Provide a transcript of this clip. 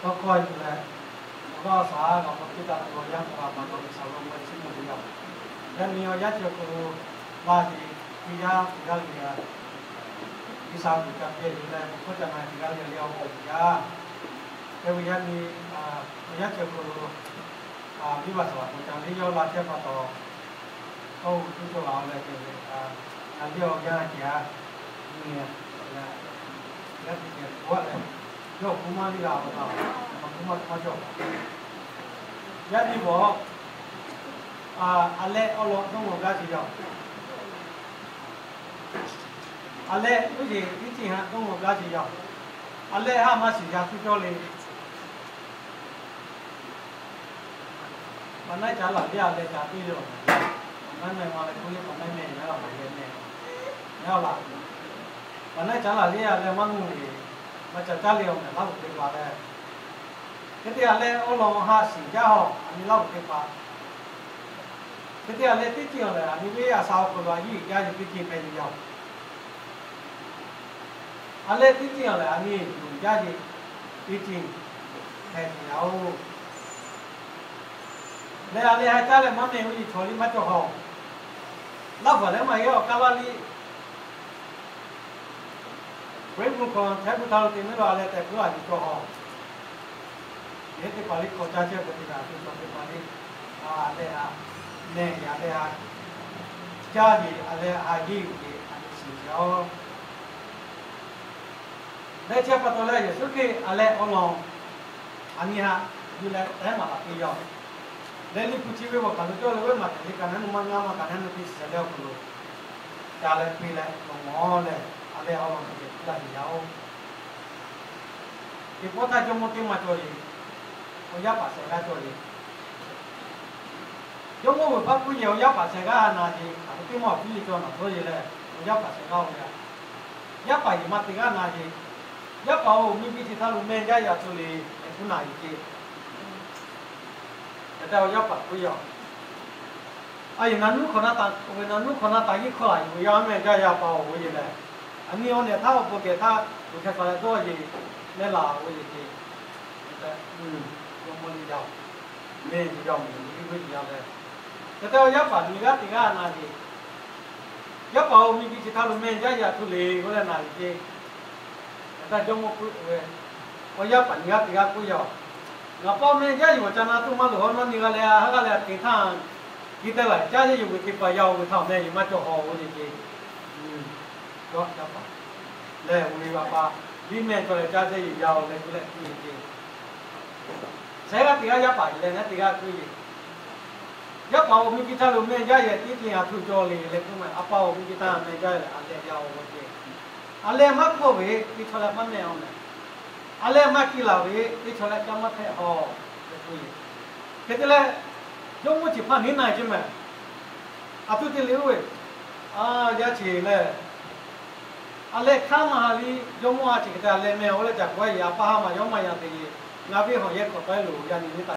Tawˇ hkawˇ yuˬ leh, awˬ g'aˇ awˬ shaˍ g'a k'awꞈ piˇ taˍ tuˬ awˬ yanˇ hk'aw kaꞈ maˇ taw ve shaˍ lo maˇ chiˇ mvuh ve yoˬ. Yaꞈ nyi awˬ yanˇ chi awˬ hk'aw lo laˇ ve teˇ yanˇ teˇ g'aˇ le, G'uiˬsha kuˬ ca pehˇ yuˬ leh, bon hkawˇ ca na teˇ g'aˇ le le awˬ bon uiˍ jaˇ. Hk'e ve yaꞈ nyi awˬ yanˇ chi awˬ hk'aw lo, viˉ baˬ saˍ laꞈ k'o ca liˇ yawˇ laˇ chehˇ pa taw, tawˇ hui tuˇ cawˇ laˬ-o leh, ca liˇ awˬ yanˇ ceh-a, nyi, yaˇ teˇ geh k'oˆ leh, yawˇ awˬ hkuˇ maˇ liˇ g'a ve, awˬ hkuˇ maˇ maˇ cawˬ. Yaꞈ nyi bawˬ, a leh awˬ lawn dawˇ ngawˬ gaˇ ce yaˇ-oˬ. A leh uˉ yeˬ teˇ ceuˬ haꞈ dawˇ ngawˬ gaˇ ce yaˇ-oˬ. A leh haˆ maˇ shiˍ yaˇ tuˇ cawˇ le. Paˍ naˆ caˉ laˬ le a leh ca piˇ le awˬ mehˍ. Paˍ naˆ mehˍ ma leh k'oˆ le, paˍ naˆ mehˍ yaˇ laˬ, paˍ yehˬ mehˍ yaˇ laˬ. Paˍ naˆ caˉ laˬ le a leh maˇ nuˇ le, maˇ ca caˇ le awˬ mehˍ laˇ g'uˬ teˇ hpaˍ leh. Hk'e te a leh awˬ lawn haˆ shiˍ jaˇ-oˬ, a nyi laˇ g'uˬ teˇ hpaˍ. Hk'e te a leh teˇ ceuˬ-oˬ lehˬ, a nyi ve a sha awˬ hk'aw lo a yiˇ uiˍ jaˇ ve teˇ ceuˬ hpehꞈ ve yoˬ. A leh teˇ ceuˬ-oˬ lehˬ, a nyi yuˬ jaˇ ve teˇ ceuˬ hpehꞈ ve yoˬ. Leh a leh haˆ caˉ leh maˇ mehˍ ve yiˬ chaw liˇ maˇ cawˬ haw. Laˇ hpaˍ leh maˇ heˆ awˬ kaˇ laˇ liˇ. Peuˬ hk'aw htehˉ hpu htaˇ lo te meuˇ la leh tehꞈ k'oˆ laˇ yuˬ cawˬ haw. Yehˬ teˇ hpaˍ liˇ hk'aw caˇ chehˇ ve teˇ hpaˍ, teˇ hpaˍ teˇ hpaˍ liˇ, a leh a, nehˬ yaꞈ leh a, caˇ yeˬ a leh a yeˬ uiˍ ve a nyi shiˍ jaˇ-oˬ. Leh chi pa taw leh Yeˍsuˆ Hkriꞈ a leh awˬ lawn a nyi haꞈ yuˬ leh tehˉ maˍ laˬ piˇ yaˇ-oˬ. Leh liꞈ hpu chi ve awˬ hk'aˬ lo cawˇ leh, Roˉmaꞈ teꞈ liꞈ ka naˉ nu maˇ ngaˇ maˇ ka naˉ nu teˇ shiˍ leh awˬ hk'aw lo ca leh piˇ leh law maw leh, a leh awˬ lawn teˇ geh piˇ laˇ ve yaˇ-oˬ. Teˇ pawˆ htaˇ jawˇmawˇ teˇ maˇ cawˬ le. Awˬ yaˇ paˍ shehˍ g'aˇ cawˬ le. Jawˇmawˇ ve paˇ puiˉ yehˬ awˬ yaˇ paˍ shehˍ g'aˇ na ce, a hk'e teˇ maˇ awˬ piˇ le cawˬ naˬ tawˇ le leh, awˬ yaˇ paˍ shehˍ g'aˇ oˇ ve yaˇ, yaˇ paˍ yehˬ ma teˇ g'aˇ na ce. Yaˇ paˍ-oˬ, miˬ guiˬ chi htaˇ lo meh jaˇ yaˇ tuˬ le, hk'e k'oˆ na yuˬ ce. Hk'e te awˬ yaˇ paˍ puiˉ yaˇ-oˬ. A yehˬ na nuˉ hk'awꞈ na taˍ, oˇ ve na nuˉ hk'awꞈ na taˍ yiˇ hkawˇ laˬ yuˬ ve yaˇ meh jaˇ yaˇ paˍ-oˬ ve yehˬ lehˬ, a nyi awˬ nehˬ htaˇ awˬ bon kehˬ htaˇ uˬ hkeh taˍ leh dawˇ yeˬ meh laˬ ve yehˬ ce. Jawˇmawˇ liˇ yaˇ-oˬ, meh yaˇ-oˬ, meh liˇ ve yaˇ leh, hk'e te awˬ yaˇ paˍ nyi g'aˇ teˇ g'aˇ na ce. Yaˇ paˍ-oˬ, miˬ guiˬ chi htaˇ lo meh jaˇ yaˇ tuˬ le k'oˆ leh na yuˬ ce. Hk'e te jawˇmawˇ puiˉ ve, awˬ yaˇ paˍ nyi g'aˇ teˇ g'aˇ k'oˆ yaˇ-oˬ, ngaˬ pa meh jaˇ yuˬ awˬ ca na tuˬ maˇ loˍ haw, nawˬ nyi g'a leh a ha g'aˇ leh a te htaˇ, hk'e te laˬ caˇ ce yuˬ ve teˇ hpaˍ yaˇ-oˬ ve htaꞈ meh yuˬ maˇ cawˬ haw ve le ce. Yaˇ paˍ lehˬ, oˇ ve a pa liˇ meh cawˬ leh caˇ ce yuˬ yaˇ-oˬ leh k'oˆ leh k'oˆ ve ce. Shehˍ g'aˇ teˇ g'aˇ yaˇ paˍ yehˬ leh neˉ teˇ g'aˇ k'oˆ ve, yaˇ paˍ-oˬ, miˬ guiˬ htaˇ lo meh jaˇ yehˬ tiˉ tiˉ a htuˇ cawˬ le leh k'oˆ ma, a pa-oˬ, miˬ guiˬ htaˇ meh jaˇ leh a leh yaˇ-oˬ ve ce. A leh maˇ hkawˇ ve teˇ chaw leh maˇ meh-oˬ meh. A leh maˇ kiˇ laˬ ve teˇ chaw leh kaꞈ maˇ hpehꞈ haw. Hk'e te leh, jawˇmawˇ chi hpaˇ neˉ na ce meh. A htuˇ te le oˇ ve, a, yaˇ chi lehˬ, a leh hk'aˇ maˇ ha liˇ jawˇmawˇ a chi hk'e te a leh meh-oˬ leh ca k'oˆ a yehˬ a pa ha maˬ yawˇ maˇ yaꞈ te le. Ngaˬ ve hawˬ yehˬ k'awꞈ tawˆ e loˬ yaꞈ nyi ve taꞈ